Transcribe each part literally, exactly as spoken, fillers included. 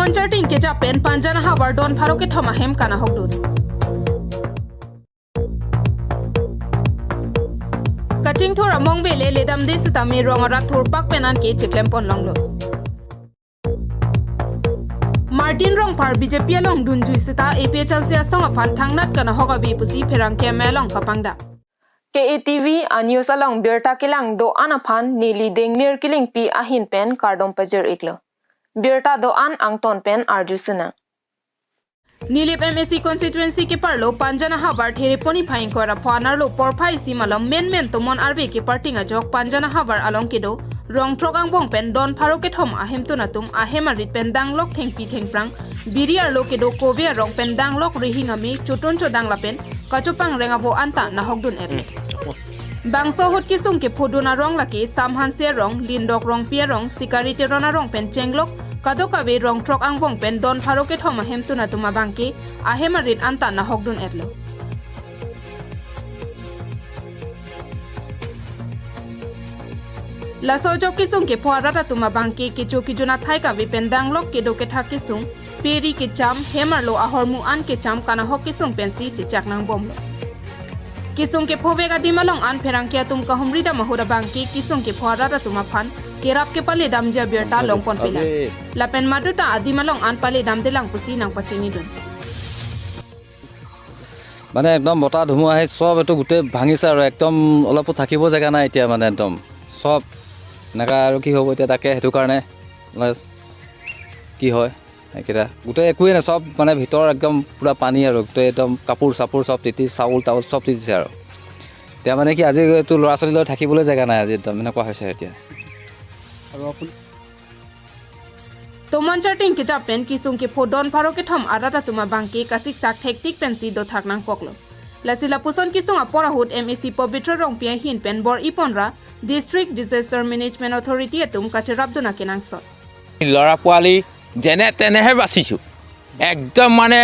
Tomoncharting keja pen Panjan ahavar don pharo kethom ahem kanahokdun. Kachingthur among vele ledamde sitame rong arat thurpak pen anke chiklem pon longlo. Martin Rongphar B J P along dunjui sita A P H L C asong aphan thangnat kanahok ave pusi pherangke amei along kapangdak. K A T V a-news along birta kelang do-an aphan neli Dengmir Killingpi ahin pen kardom pajir-iklo. Birta do-an angton pen arju sinang. Nilip M A C constituency keparlo Panjan ahavar Thereponi phai ingkoi ra pho anerlo porphai isi malom menmen tomon arve keparting ajok Panjan ahavar along kedo rong throk angbong pen don pharo kethom ahemtun atum ahem arit pen danglok thengpi thengphrang biri arlo kedo kove arong pen danglok rihing ame chotun chodang lapen kachopangreng avo anta nahokdun-et. Bangso ahut kesung kephodun arong lake Samhanse arong, Lindok Rongpi arong, Sikari Teron arong pen chenglok kadokave rong throk angbong pen don pharo kethom ahemtun atum abangke ahem arit anta nahokdun-etlo. Laso ajok kesung kepho arat atum abangke kecho kejun athai kave pen danglok kedo kethak kesung, peri kecham, hem arlo ahormu an kecham kanahok kesung pensi chechak nangbomlo. Kesung kephovek adim along an pherangke atum kahumri dam ahut abangke kesung kepho arat atum aphan kerap kepaledamji abirta longpon pela. Lapen maduta adim along an paledamdelang pusi nangpachinidun. মানে একদম বতাহ ধুমুহাই সব এইটো গোটেই ভাঙিছে আৰু একদম অলপো থাকিব জেগা নাই এতিয়া, মানে একদম সব এনেকা আৰু কি হ'ব এতিয়া, তাকে সেইটো কাৰণে মানে কি হয় এইকেইটা গোটেই একোৱেই নাই, সব মানে ভিতৰ একদম পূৰা পানী আৰু গোটেই একদম কাপোৰ চাপোৰ সব তিতি, চাউল তাউল সব তিতিছে আৰু এতিয়া মানে কি আজি এইটো ল'ৰা ছোৱালীলৈ থাকিবলৈ জেগা নাই, আজি একদম এনেকুৱা হৈছে এতিয়া। আৰু আপুনি Tomoncharting keja pen kesung kepho don pharo kethom arat atum abangke kasiksak thektik pensi dothak nangkoklo. Lasi lapuson kesung apor ahut M A C Pobitro Rongpi ahin pen bor-ipon ra District Disaster Management Authority atum kacherapdun akenangsot. ল'ৰা পোৱালি যেনে তেনেহে বাচিছোঁ। একদম মানে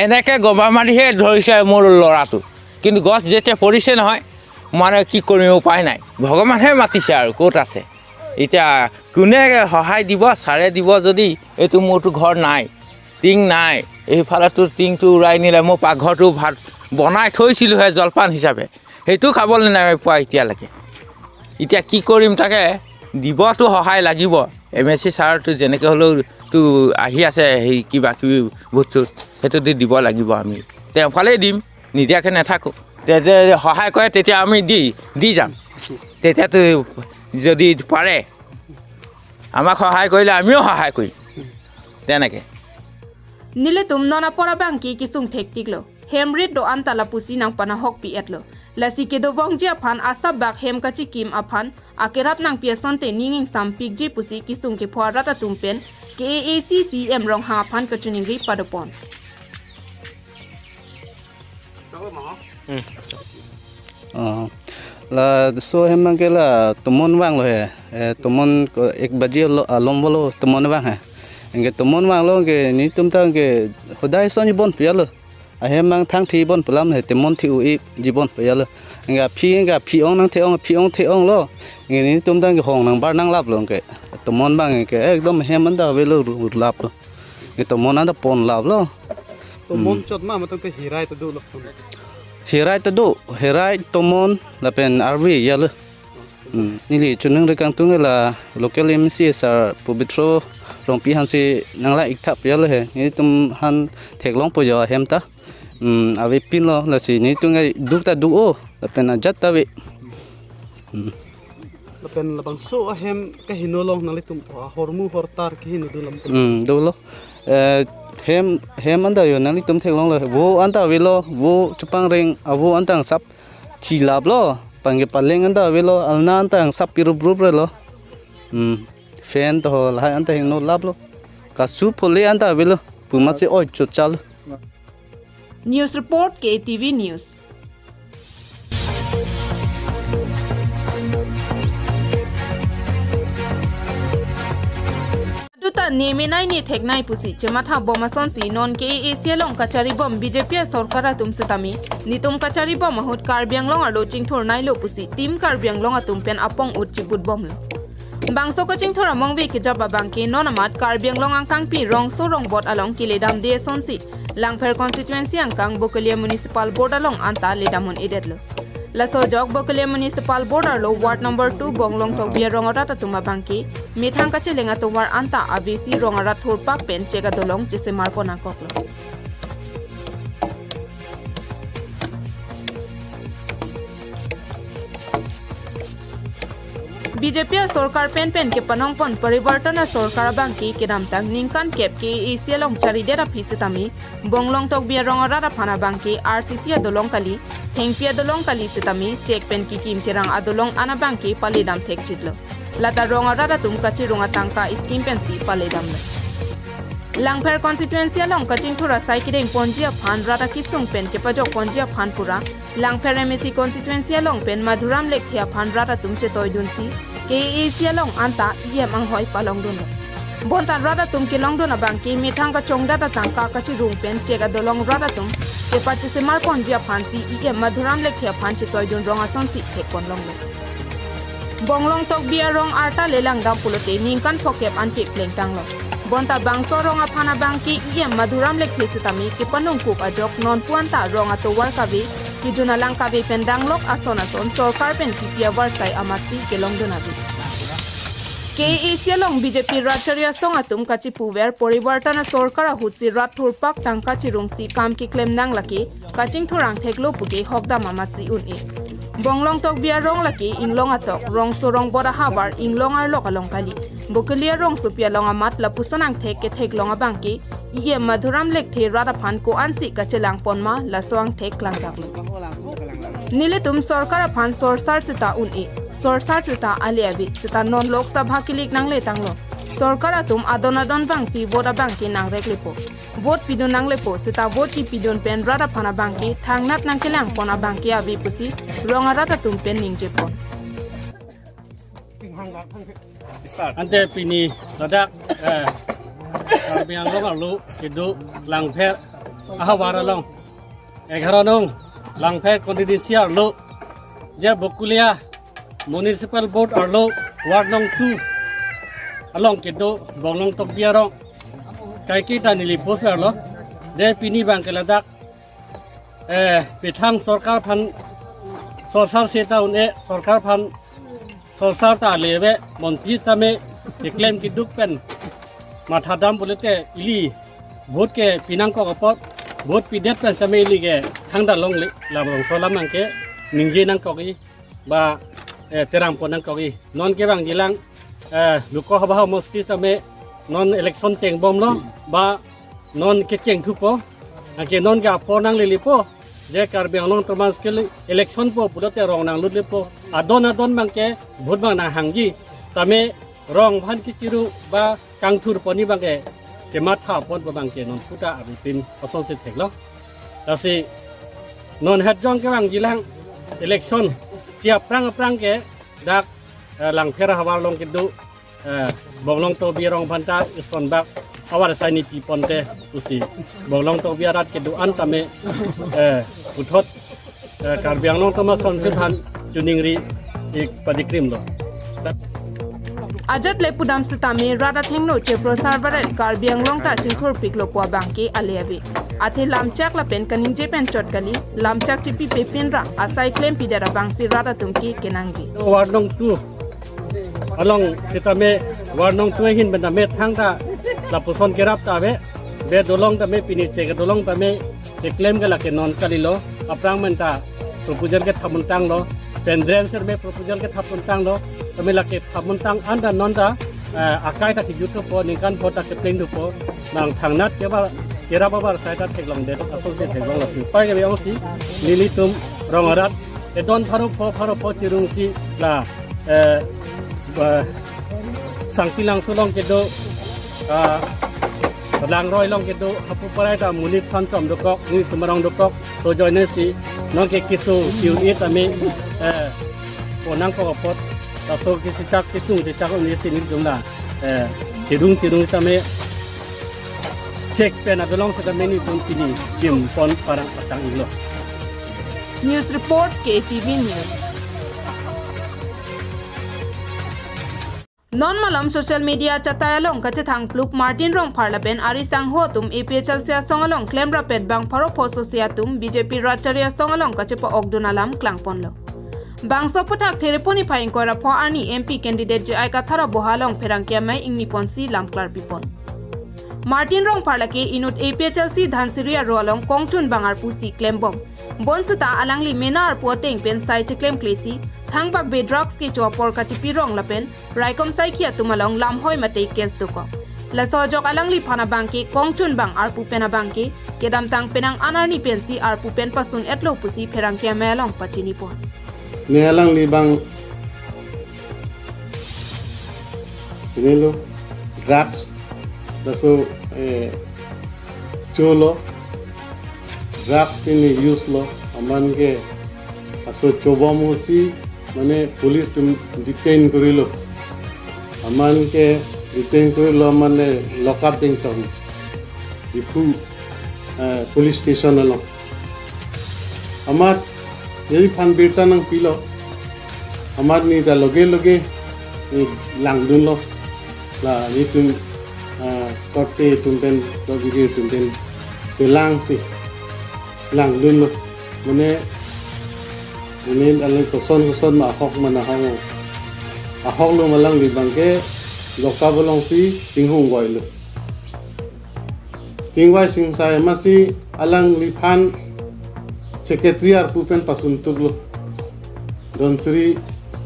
এনেকে গবা মাৰিহে ধৰিছে মোৰ ল'ৰাটো। কিন্তু গছ যেতিয়া পৰিছে নহয়, মানে কি কৰিম, উপায় নাই। ভগৱানহে মাতিছে আৰু ক'ত আছে। এতিয়া কোনে সহায় দিব, ছাৰে দিব যদি, এইটো মোৰতো ঘৰ নাই, টিং নাই, এইফালেতো টিংটো উৰাই নিলে, মোৰ পাকঘৰটো ভাত বনাই থৈছিলোঁহে জলপান হিচাপে, সেইটো খাবলৈ নাই পোৱা এতিয়ালৈকে। এতিয়া কি কৰিম, তাকে দিবতো সহায় লাগিব। এম এ চি ছাৰটো যেনেকে হ'লেও তো আহি আছে, সেই কিবা কিবি বস্তু, সেইটো দি দিব লাগিব আমি, তেওঁ ফালেই দিম, নিদিয়াকে নাথাকো। তে যে সহায় কৰে তেতিয়া আমি দি দি যাম। তেতিয়াতো যদি পাৰে আমাক সহায় কৰিলে আমিও সহায় কৰিম তেনেকে। Nelitum non apor abangke kesung thektiklo. Hem rit do-an ta lapusi nangpanahokpi-etlo. Lasi kedobongji aphan asap bak hem kachikim aphan akerap nangpi asonte ning ingsampikji pusi kesung kepho arat atum pen K A A C C M Ronghang aphan kachiningri padopon. Hmm. Oh. Laso hem abangke la tomon vanglo he. Eh, tomon ko ek baji lo, alom vanglo tomon vang he. Anke tomon vanglo anke nelitum ta anke hodai son jibon piyalo. Ahem abang thang thibon pulam he, tomon thi-u-i jibon piyalo. Anke aphi anke aphi-ong nangthe-ong, aphi-ong the-onglo. Anke nelitum ta anke hong nangbar nanglaplo anke. Tomon abang anke ekdom hem anta avelo ru-, laplo. Anke tomon anta ponlaplo. Tomon Hmm. chot ma matang te hirai ta do lok sung. Hirai ta do, hirai tomon lapen arve yalo. Hmm. Neli choningri kangtung la local M C sir Pobitro Rongpi aphansi nanglang-ik thap yalo he. Nelitum aphan theklongpo jo ahem ta. Hmm, avepinlo lasi nelitum ke duk ta duk-o lapen ajat ta ave. Hmm. Lapen labangso ahem kaheno along nanglitum ahormu hortar kaheno do lam sung. Hmm, dolo. Eh, hem, hem anta jo nanglitum theklonglo. Vo anta avelo, vo chopangreng, avo anta angsap thilaplo. Pangke paleng anta avelo, alna anta angsap pirup rup relo. Hmm. Fan to lahai anta hingno laplo. Kasu phole anta avelo. Puma si oi chochal. News report, K A T V News. Duta ne menai ne theknai pusi chematha bom asonsi non K A A C along kacharibom B J P asorkar atum setame nelitum kacharibom ahut Karbi Anglong arlo chingthurnailo pusi Team Karbi Anglong atum pen apong-ut chibutbomlo. Bangso kachingthur amongve kejap abangke non amat Karbi Anglong angkangpi rongso rongbot along keledamde asonsi Langpher constituency angkang Bokolia Municipal Board along anta ledam un-edetlo. Laso ajok Bokolia Municipal Board arlo Ward number two Bonglong Tokbi arong arat atum abangke methang kacheleng atovar anta avesi rong arat thurpak pen chek adolong chesemar pon nangkoklo. B J P asorkar penpen kepanong pon Parivartan asorkar abangke kedamtang ningkan kep K A A C along charidet aphi sitame Bonglong Tokbi arong arat aphan abangke R C C adolong kali, thengpi adolong kali sitame chek pen kekim kerang adolong an abangke paledam thekchitlo. Lata rong arat atum kachirung atangka scheme pensi paledamlo. Langpher constituency along kachingthur asai kedeng ponji aphan rat akesung pen kepajok ponji aphan pura Langpher M A C constituency along pen Madhuram Lekthe aphan rat atum chetoidunsi K A A C along anta E M anghoi palongdunlo. Bonta rat atum kelongdun abangke methang kachongdat atangka kachirung pen chek adolong rat atum kepachesemar ponji aphansi E M Madhuram Lekthe aphan chetoidun rong asonsi thekponlonglo. Bonglong Tokbi arong arta lelang dam pulote ningkan phokep an keplengtanglo. Bonta bangso rong aphan abangke E M Madhuram Lekthe sitame kepanungkuk ajok nonpu anta rong atovar kave, kejun alang kave pen danglok ason ason sorkar pen kipi avarsai amatsi kelongdun ave. K A A C along B J P rat chari asong atum kachipuver Parivartan asorkar ahutsi rat thurpak tangka chirungsi kam keklem nang lake kachingthur angtheklo puke hokdam amatsi un-e. Bonglong Tokbi arong lake inglong atok, rongso rongbot ahavar inglong arlok along kali. Bokolia rongsopi along amat lapuson angthek ketheklong abangke E M Madhuram Lekthe rat aphan ko-ansi kachelang ponma laso angthek klangjaklo. Nelitum sorkar aphan sorsar seta un-e, sorsar seta ale ave, seta non Lok Sabha kelik nangletanglo. Sorkar atum adon adon bangsi vote abangke nangreklepo. Vote pidun nanglepo, seta vote kepidun pen rat aphan abangke thangnat nangkelang pon abangke ave pusi rong arat atum pen ningjepon. Ante pini ladak, eh, Karbi Anglong arlo kedo Langpher ahavar along, egharo nong Langpher constituency arlo, je Bokolia Municipal Board arlo Ward nong two along kedo Bonglong Tokbi arong kaiketa neli post arlo, je pini abangke ladak, eh, methang sorkar aphan sorsar seta un-e, sorkar aphan sorsar ta ale ave, montri tame keklem keduk pen mathadam pulote ili vote kepi nangkok apot, vote pidet pen tame ili ke thangta longle, lam rongso alam abangke ningje nangkok-i ba, eh, terang pon nangkok-i. Non kevangjilang, eh, Lok Sabha homosti tame non election chengbomlo ba non kechengthupo, anke non ke apor nanglelepo, je Karbi Anglong Autonomous Council election po pulote rong nanglutlepo, adon adon abangke vote abang nanghangji, tame rong aphan kechirung ba kangthur ponji abangke kematha ponpo abangke non puta abipin asonsi theklo. Lasi non hetjong kevangjilang election si aphrang aphrang ke dak, eh, Langpher ahavar along kedo, eh, Bonglong Tokbi arong aphanta isonbak avarsai ni piponte pusi Bonglong Tokbi arat kedo-an tame, eh, puthot, eh, Karbi Anglong Autonomous Council aphan choningri ik padikrimlo. Ajat le pudam sitame rat athengno cheprosar baret Karbi Anglong ta chingthurpiklo pu abangke ale ave. Athe lamchak lapen kaningje pen chot kali, lamchak chepipepin ra asai klempidet abangsi rat atum ke kenangji. Ward nong two along sitame, Ward nong two ahin pen tame thangta lapuson kerap ta ave, be dolong tame pini chek dolong tame keklem ke lake non kalilo, aphrang pen ta proposal kethap montanglo, pen drain sir me proposal kethap montanglo, tame lake thap montang anta non ta, eh, akai ta kejuthupo, ningkan pho ta keplengthupo, nang thangnat keba kerap avarsai ta theklongdet asonsi theklonglo si. Pai kebe ongsi, nelitum rong arat, edon pharo pho, pharo pho chirungsi la, eh, ba, Sangpi Langso along kedo, ah, Langroi along kedo, hapu parai ta monit sanchom dokok, monit tumarong dokok, so joine si, non ke keso kiu-i tame, eh, pon nangkok apot, laso kesichak kesung chechak un-e si nelitum la, eh, chirung chirung tame, chek pen adolong sitame nelitum pini kim pon parang patang-iklo. News report, K T V News. Non malom social media chatai along kachethang pluk Martin Rongphar lapen ari sangho atum A P H L C asong along klemrap-et bang pharo pho sose atum B J P rat chari asong along kachepa-okdun alam klangponlo. Bangso aphuthak Therepon niphai ingkoi ra pho arni M P candidate J I Kathar aboha along pherangke amei ingniponsi lam klarpipon. Martin Rongphar lake inut A P H L C Dhansiri aro along kongchun bang arpu si klembom. Bonsita alangli mena arpu ateng pen sai cheklemklesi thangbak be drugs kecho apor kachipi rong lapen raikom saikhi atum along lamhoi mate case dokok. Laso ajok alangliphan abangke kongchun bang arpu pen abangke kedamtang penang an arni pensi arpu pen pasun-etlo pusi pherangke amei along pachinipon. Ne alangli bang ini lo drugs, laso, eh, cholo, drugs ini use lo, aman ke aso chobom si mane police atum detain korilo. Aman ke detain korilo, mane lock up ding chong. Diphu, eh, police station along. Amat neliphan birta nangpilo. Amat ne ta loge loge ne langdunlo. La netum, ah, korte atum pen, korte atum pen pelangsi langdunlo. Mane, mane alangli koson koson ma ahok ma nahok. Ahoklo ma alangli abangke lock up alongsi chinghong voilo. Chingvai chingsai amatsi alangliphan secretary arpu pen pasuntuklo. Dhansiri,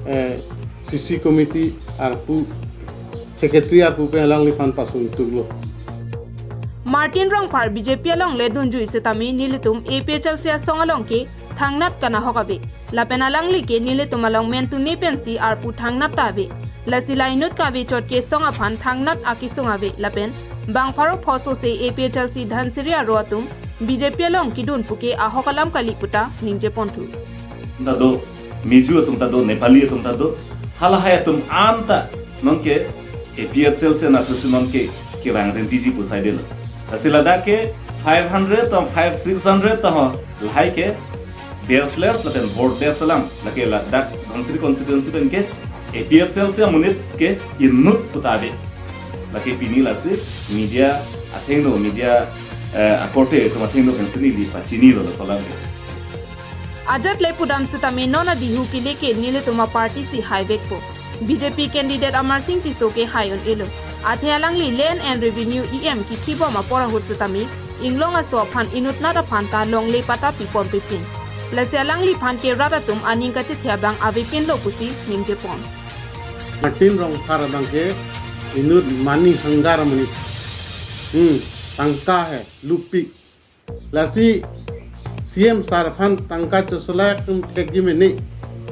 eh, C C committee arpu, secretary arpu pen alangliphan pasuntuklo. Martin Rongphar B J P along ledunjui setame nelitum A P H L C asong along ke thangnat kanahok ave. Lapen alangli ke nelitum along mentune pensi arpu thangnat ta ave. Lasi la inut kave chot kesong aphan thangnat akesung ave. Lapen bang pharo pho sose A P H L C Dhansiri aro atum B J P along kedun puke ahok alam kali puta ningjeponthu. Ta do, Mizo atum ta do, Nepali atum ta do, halahai atum anta nonke A P H L C anatthu si nonke kerang rentiji pu saidelo. Lasi ladak ke five hundred tang five, six hundred tang ho lahai ke bearsless lapen boardless alam. Lake ladak Dhansiri constituency pen ke A P H L C amonit ke inut puta ave. Lake pini lasi media athengno, media, eh, akorte atum athengno pensi neli pachinilo laso alam ke. Ajat le pudam setame non adihu kele ke nelitum aparty si haivekpo. B J P candidate Amarsing Tisso ke hai un-elo. Athe alangli Land and Revenue E M kikhibom apor ahut setame inglong aso aphan inutnat aphan ta longle patta piponpepin. Lasi alangliphan ke rat atum aning kachethia abang avepinlo pusi ningjepon. Martin Rongphar abangke inut money hunger amonit. Hmm, tangka he, lupik. Lasi C M sir aphan tangka chosolak tum thekji mene.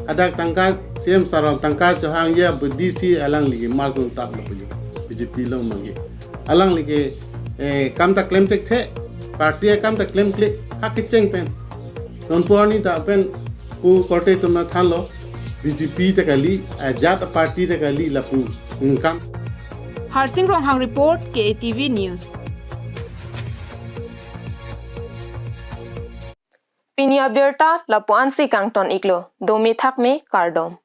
Hadak tangka C M sir aphan tangka chohangji abidi si alangli ke mars dun tap lo puji. B J P along mangji. Alangli ke, eh, kam ta klemthekthe, party akam ta klemkle, ha kecheng pen. Nonpu arni ta pen pu korte atum nangthanlo, B J P ta kali, ajat aparty ta kali lapu. Hmm, kam. Harsing Ronghang report, K A T V News. Pini abirta lapu-ansi kangton-iklo, dome thakme kardom.